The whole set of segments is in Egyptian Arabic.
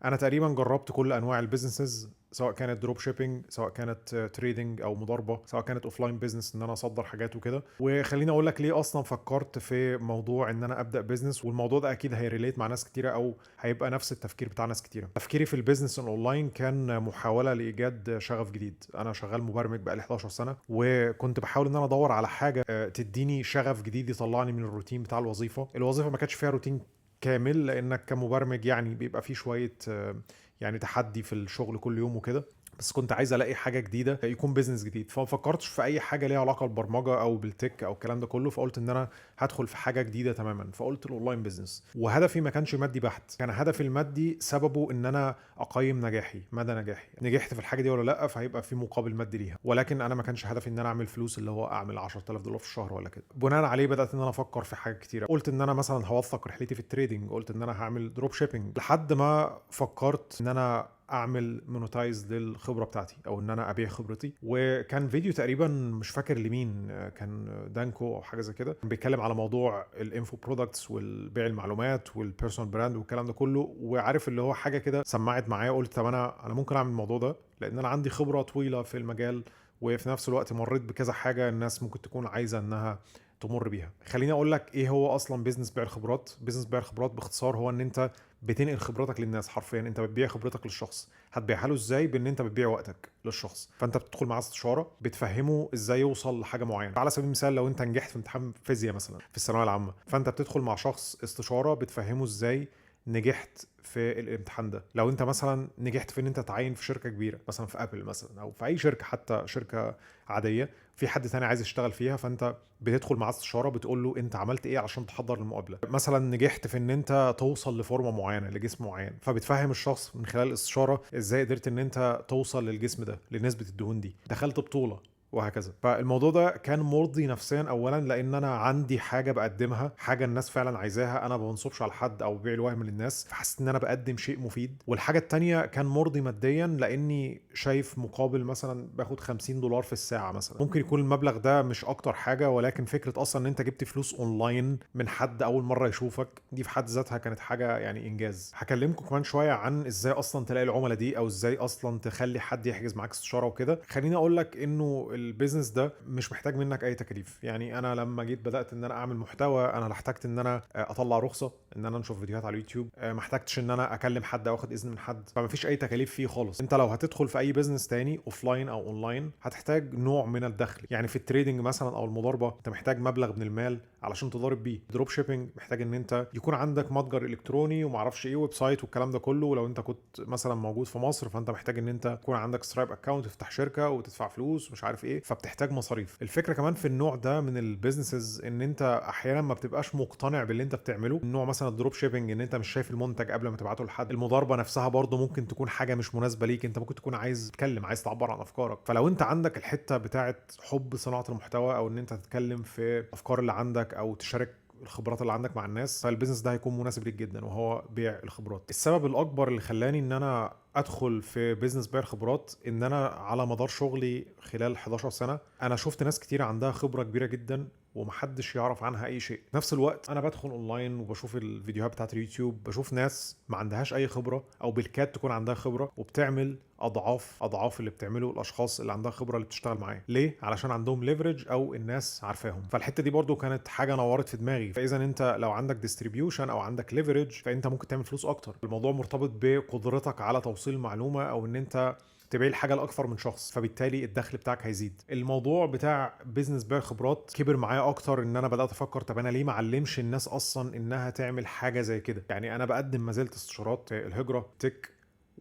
انا تقريبا جربت كل انواع ال businesses، سواء كانت drop shipping، سواء كانت trading او مضاربه، سواء كانت offline business ان انا اصدر حاجات وكده. وخليني اقول لك ليه اصلا فكرت في موضوع ان انا ابدا business، والموضوع ده اكيد هي relate مع ناس كتيرة او هيبقى نفس التفكير بتاع ناس كتيره. تفكيري في ال business ال online كان محاولة لايجاد شغف جديد. انا شغال مبرمج بقالي 11 سنه، وكنت بحاول ان انا ادور على حاجة تديني شغف جديد يطلعني من الروتين بتاع الوظيفه. الوظيفة ما كانتش فيها روتين كامل، لانك كمبرمج يعني بيبقى فيه شوية يعني تحدي في الشغل كل يوم وكده، بس كنت عايز الاقي حاجة جديدة يكون business جديد. فما فكرتش في اي حاجة ليها علاقة بالبرمجة او بال tech او الكلام ده كله، فقلت ان انا هدخل في حاجة جديدة تماما، فقلت ال online business. وهدفي ما كانش مادي بحت، كان هدفي المادي سببه ان انا اقيم نجاحي، مدى نجاحي، نجحت في الحاجة دي ولا لا، فهيبقى في مقابل مادي ليها. ولكن انا ما كانش هدفي ان انا اعمل فلوس اللي هو اعمل $10,000 في الشهر ولا كده. بناء عليه بدات ان انا افكر في حاجات كتيره. قلت ان انا مثلا هوثق رحلتي في ال trading، قلت ان انا هعمل drop shipping، لحد ما فكرت ان انا اعمل monetize للخبره بتاعتي او ان انا ابيع خبرتي. وكان فيديو تقريبا مش فاكر لمين، كان دانكو او حاجة زي كده، بيتكلم على موضوع ال info products والبيع المعلومات وال personal brand والكلام ده كله. وعارف اللي هو حاجة كده سمعت معايا، قلت طب انا ممكن اعمل الموضوع ده، لان انا عندي خبره طويلة في المجال، وفي نفس الوقت مريت بكذا حاجة الناس ممكن تكون عايزه انها تمر بيها. خليني اقول لك ايه هو اصلا business بيع الخبرات. business بيع الخبرات باختصار هو ان انت بتنقل خبرتك للناس. حرفيا انت بتبيع خبرتك للشخص. هتبيعها له ازاي؟ بان انت بتبيع وقتك للشخص. فانت بتدخل معاه استشاره، بتفهمه ازاي يوصل لحاجة معينه. على سبيل المثال لو انت نجحت في امتحان فيزياء مثلا في الثانوية العامة، فانت بتدخل مع شخص استشاره بتفهمه ازاي نجحت في الامتحان ده. لو انت مثلا نجحت في ان انت تعين في شركة كبيرة مثلا في ابل مثلا او في اي شركه، حتى شركة عادية في حد تاني عايز يشتغل فيها، فانت بتدخل معاه استشاره بتقول له انت عملت ايه عشان تحضر المقابلة. مثلا نجحت في ان انت توصل لفورمه معينة، لجسم معين، فبتفهم الشخص من خلال الاستشارة ازاي قدرت ان انت توصل للجسم ده، لنسبه الدهون دي، دخلت بطوله وهكذا. فالموضوع ده كان مرضي نفسيا اولا لان انا عندي حاجة بقدمها، حاجة الناس فعلا عايزاها، انا ما بنصبش على حد او ببيع الوهم للناس، فحسيت ان انا بقدم شيء مفيد. والحاجة التانية كان مرضي ماديا لاني شايف مقابل، مثلا باخد $50 في الساعة مثلا. ممكن يكون المبلغ ده مش اكتر حاجه، ولكن فكرة اصلا ان انت جبت فلوس اونلاين من حد اول مرة يشوفك دي في حد ذاتها كانت حاجة يعني انجاز. هكلمكم كمان شوية عن ازاي اصلا تلاقي العملاء دي، او ازاي اصلا تخلي حد يحجز معاك استشاره وكده. خليني اقول لك انه ال business ده مش محتاج منك اي تكاليف. يعني انا لما جيت بدات ان انا اعمل محتوى، انا لا احتجت ان انا اطلع رخصه ان انا انشر فيديوهات على اليوتيوب، ما احتجتش ان انا اكلم حد او اخد اذن من حد، فما فيش اي تكاليف فيه خالص. انت لو هتدخل في اي business تاني offline او اونلاين هتحتاج نوع من الدخل. يعني في ال trading مثلا او المضاربة انت محتاج مبلغ من المال علشان تضارب بيه. drop shipping محتاج ان انت يكون عندك متجر الكتروني وما اعرفش ايه، website والكلام ده كله. ولو انت كنت مثلا موجود في مصر فانت محتاج ان انت يكون عندك Stripe account، تفتح شركة وتدفع فلوس ومش عارف ايه، فبتحتاج مصاريف. الفكرة كمان في النوع ده من ال businesses ان انت احيانا ما بتبقاش مقتنع باللي انت بتعمله. النوع مثلا ال drop shipping ان انت مش شايف المنتج قبل ما تبعته لحد. المضاربة نفسها برضو ممكن تكون حاجة مش مناسبة ليك، انت ممكن تكون عايز تتكلم، عايز تعبر عن افكارك. فلو انت عندك الحتة بتاعه حب صناعة المحتوى او ان انت تتكلم في الافكار اللي عندك او تشارك الخبرات اللي عندك مع الناس، فال business ده هيكون مناسب ليك جدا، وهو بيع الخبرات. السبب الاكبر اللي خلاني ان انا ادخل في business بيع الخبرات ان انا على مدار شغلي خلال 11 سنة انا شفت ناس كتير عندها خبره كبيرة جدا ومحدش يعرف عنها اي شيء. في نفس الوقت انا بدخل اونلاين وبشوف الفيديوهات بتاعت اليوتيوب، بشوف ناس ما عندهاش اي خبره او بالكاد تكون عندها خبره وبتعمل اضعاف اضعاف اللي بتعمله الاشخاص اللي عندها خبره اللي بتشتغل معايا. ليه؟ علشان عندهم leverage او الناس عارفاهم. فالحته دي برضو كانت حاجة نورت في دماغي. فاذا انت لو عندك distribution او عندك leverage فانت ممكن تعمل فلوس اكتر. الموضوع مرتبط بقدرتك على توصيل المعلومة او ان انت تبيع الحاجة لاكثر من شخص، فبالتالي الدخل بتاعك هيزيد. الموضوع بتاع business بيع خبرات كبر معايا اكتر، ان انا بدات افكر طب انا ليه ما علمش الناس اصلا انها تعمل حاجة زي كده. يعني انا بقدم ما زلت استشارات الهجرة، tech،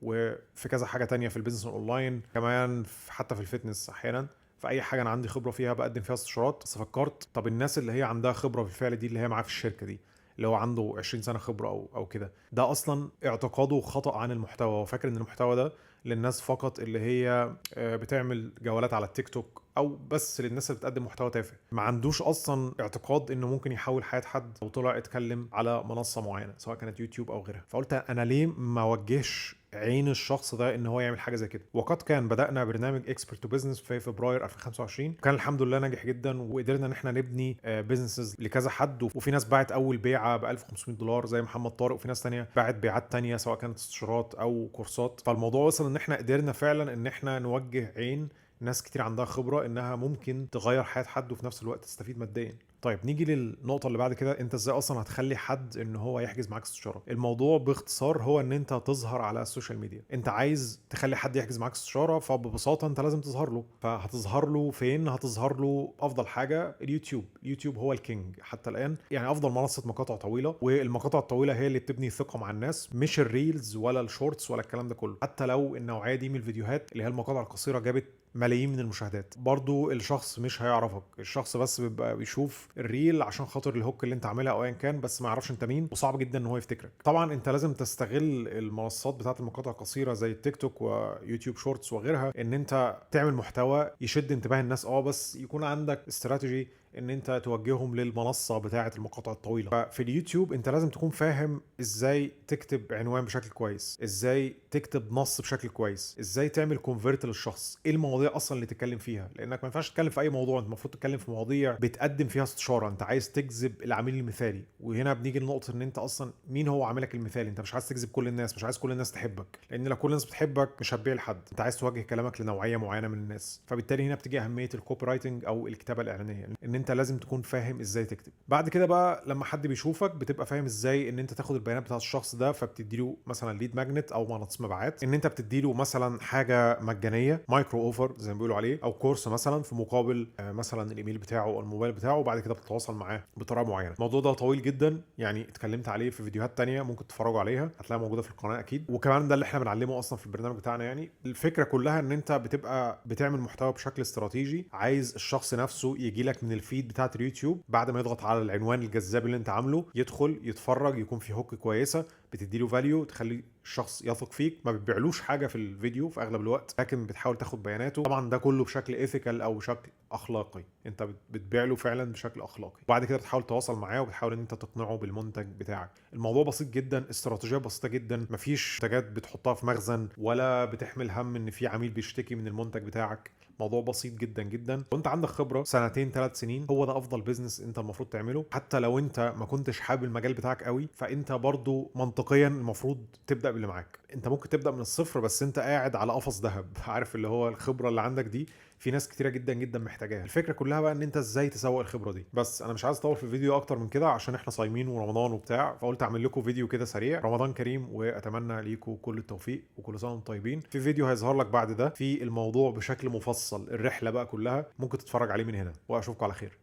وفي كذا حاجة تانية في ال business online كمان، حتى في ال fitness احيانا. في اي حاجة انا عندي خبره فيها بقدم فيها استشارات. بس فكرت طب الناس اللي هي عندها خبره بالفعل دي، اللي هي معاه في الشركة دي، اللي هو عنده 20 سنة خبره او كده، ده اصلا اعتقاده خطا عن المحتوى. هو فاكر ان المحتوى ده للناس فقط اللي هي بتعمل جولات على التيك توك، او بس للناس اللي بتقدم محتوى تافه. ما عندوش اصلا اعتقاد انه ممكن يحول حياة حد لو طلع اتكلم على منصة معينة سواء كانت يوتيوب او غيرها. فقلت انا ليه ما اوجهش عين الشخص ده ان هو يعمل حاجة زي كده. وقد كان بدانا برنامج Expert to Business في فبراير 2025، كان الحمد لله ناجح جدا، وقدرنا ان احنا نبني businesses لكذا حد، وفي ناس باعت اول بيعه ب $1500 زي محمد طارق، وفي ناس تانية باعت بيعات تانية سواء كانت استشارات او كورسات. فالموضوع وصل ان احنا قدرنا فعلا ان احنا نوجه عين ناس كتير عندها خبره انها ممكن تغير حياة حد وفي نفس الوقت تستفيد ماديا. طيب نيجي للنقطة اللي بعد كده، انت ازاي اصلا هتخلي حد ان هو يحجز معاك استشارة؟ الموضوع باختصار هو ان انت تظهر على ال social media. انت عايز تخلي حد يحجز معاك استشارة، فببساطة انت لازم تظهر له. فهتظهر له فين؟ هتظهر له افضل حاجة اليوتيوب. اليوتيوب هو ال king حتى الان، يعني افضل منصة مقاطع طويلة، والمقاطع الطويلة هي اللي بتبني ثقة مع الناس، مش ال reels ولا ال shorts ولا الكلام ده كله. حتى لو النوعية دي من الفيديوهات اللي هي المقاطع القصيرة جابت ملايين من المشاهدات، برضو الشخص مش هيعرفك. الشخص بس بيبقى بيشوف ال reel عشان خاطر ال hook اللي انت عاملها او ايا كان، بس ما يعرفش انت مين، وصعب جدا ان هو يفتكرك. طبعا انت لازم تستغل المنصات بتاعه المقاطع القصيرة زي التيك توك ويوتيوب Shorts وغيرها، ان انت تعمل محتوى يشد انتباه الناس، بس يكون عندك استراتيجي ان انت توجههم للمنصه بتاعه المقاطع الطويلة. ففي اليوتيوب انت لازم تكون فاهم ازاي تكتب عنوان بشكل كويس، ازاي تكتب نص بشكل كويس، ازاي تعمل convert للشخص، ايه المواضيع اصلا اللي تتكلم فيها، لانك ما ينفعش تتكلم في اي موضوع، انت المفروض تتكلم في مواضيع بتقدم فيها استشاره، انت عايز تجذب العميل المثالي. وهنا بنيجي لنقطة ان انت اصلا مين هو عميلك المثالي. انت مش عايز تجذب كل الناس، مش عايز كل الناس تحبك، لان لو كل الناس بتحبك مش هتبيع لحد. انت عايز توجه كلامك لنوعيه معينة من الناس. فبالتالي هنا بتيجي اهمية ال copywriting او الكتابة الاعلانية، ان انت لازم تكون فاهم ازاي تكتب. بعد كده بقى لما حد بيشوفك بتبقى فاهم ازاي ان انت تاخد البيانات بتاعه الشخص ده، فبتديله مثلا lead magnet او مغناطيس مبيعات، ان انت بتديله مثلا حاجة مجانية، micro offer زي ما بيقولوا عليه، او كورس مثلا في مقابل مثلا الايميل بتاعه او الموبايل بتاعه، وبعد كده بتتواصل معاه بطريقة معينة. الموضوع ده طويل جدا، يعني اتكلمت عليه في فيديوهات تانية ممكن تتفرجوا عليها، هتلاقيها موجودة في القناة اكيد. وكمان ده اللي احنا بنعلمه اصلا في البرنامج بتاعنا. يعني الفكرة كلها ان انت بتبقى بتعمل محتوى بشكل استراتيجي، عايز الشخص نفسه يجي لك من ال feed بتاعت اليوتيوب بعد ما يضغط على العنوان الجذاب اللي انت عامله، يدخل يتفرج، يكون في hook كويسة بتديله value تخلي الشخص يثق فيك، ما بتبيعلوش حاجة في الفيديو في اغلب الوقت، لكن بتحاول تاخد بياناته. طبعا ده كله بشكل ethical او بشكل اخلاقي، انت بتبيع له فعلا بشكل اخلاقي. وبعد كده بتحاول تتواصل معاه وبتحاول ان انت تقنعه بالمنتج بتاعك. الموضوع بسيط جدا، استراتيجية بسيطة جدا، مفيش منتجات بتحطها في مخزن ولا بتحمل هم ان في عميل بيشتكي من المنتج بتاعك. موضوع بسيط جدا جدا. وانت عندك خبره 2-3 سنين، هو ده افضل business انت المفروض تعمله. حتى لو انت ما كنتش حابب المجال بتاعك قوي، فانت برضو منطقيا المفروض تبدا باللي معاك. انت ممكن تبدا من الصفر، بس انت قاعد على قفص ذهب، عارف اللي هو الخبرة اللي عندك دي في ناس كتيرة جدا جدا محتاجاها. الفكرة كلها بقى ان انت ازاي تسوق الخبرة دي. بس انا مش عايز اطول في الفيديو اكتر من كده عشان احنا صايمين ورمضان وبتاع، فقلت اعمل لكم فيديو كده سريع. رمضان كريم، واتمنى ليكم كل التوفيق وكل سنة وانتم طيبين. في فيديو هيظهر لك بعد ده في الموضوع بشكل مفصل، الرحلة بقى كلها ممكن تتفرج عليه من هنا، واشوفكم على خير.